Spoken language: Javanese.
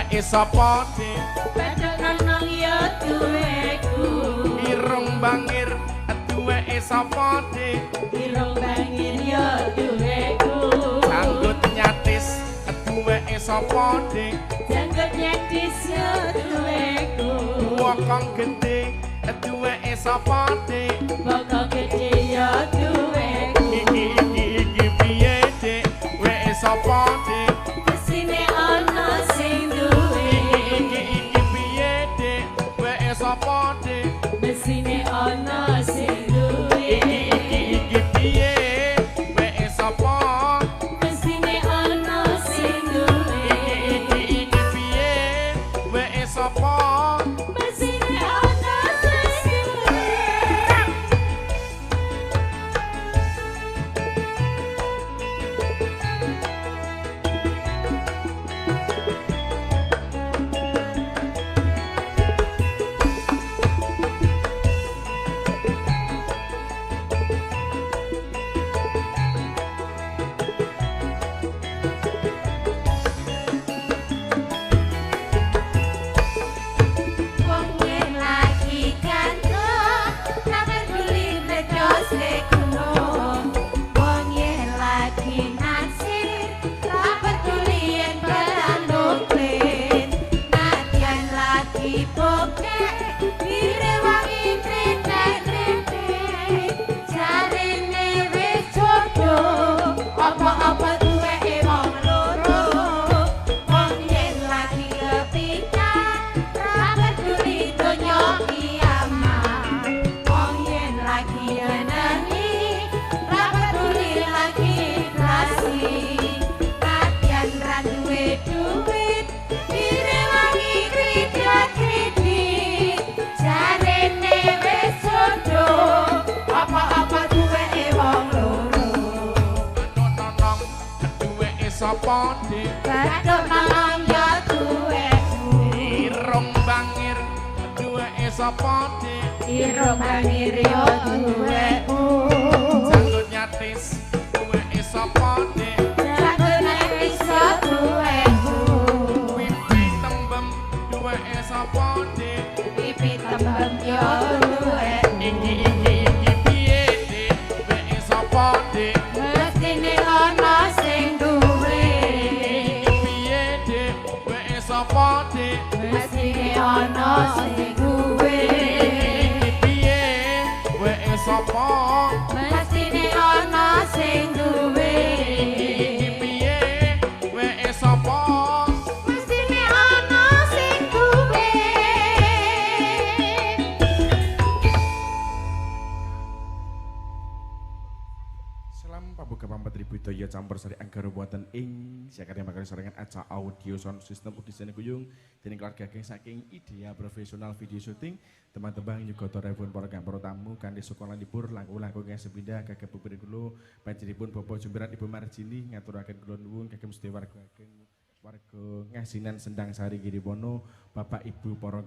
Duweke sapa Dik? Bathuk nonong ya duweku. Irung bangir duweke sapa Dik? Irung bangir ya duweku. Janggut nyatis duweke sapa Dik? Janggut nyatis ya duweku. Bokong gedhe duweke sapa Dik? Bokong gedhe ya duweku. Iki iki iki piye Dik? Weke sapa Dik? Mesine ana sing duwe. Iki iki piye Dik? Weke sapa Dik? Mesine ana sing duwe. Iki iki iki piye? Weke sapa? Mesine ana sing duwe. Iki iki iki piye? Weke sapa? Mesine ana sing duwe. Wong yen lagi ganteng, ra peduli becose kuno. Wong yen lagi naksir, ra peduli yen pelanuklen. Nadyan lagi bokek, direwangi kretek-kretek. Jarene wis jodoh, apa-apa duweke wong loro. Wong yen lagi kepikat, ra peduli donya kiamat. Wong yen lagi nyenengi, ra peduli lagi inflasi. Nadyan ra duwe duit, direwangi kredit-kredit. Jarene wis jodoh, apa-apa duweke wong loro. Bathuk nonong duweke sapa Dik? Bathuk nonong ya duweku. Irung bangir duweke sapa Dik? Irung bangir ya duweku. Janggut nyatis duweke sapa Dik? Janggut nyatis ya duweku. Pipi tembem duweke sapa Dik? Pipi tembem ya duweku. Iki iki iki piye Dik? Weke sapa Dik? Mestine ana sing duwe. Iki piye Dik? Weke sapa Dik? Mestine ana sing duwe. Iki piye? Weke sapa? Mestine ana sing duwe. Iki piye? Weke sapa? Mestine ana sing duwe. Salam pabuka pampatri budaya campur sari anggara wonten ing siakarya makari sarengan aca audio sound system ugi guyung dening keluarga ageng saking Idea Profesional Video Shooting teman-teman nyuga repun para para tamu kanthi sukma lan libur langkung-langkung ingkang sepindah kagem pupuri kula panjenenganipun Bapak Jumbiran Ibu Marjini ngaturaken kula nuwun kagem sedaya warga ageng warga Ngasinan Sendang Sari Giriwono Bapak Ibu para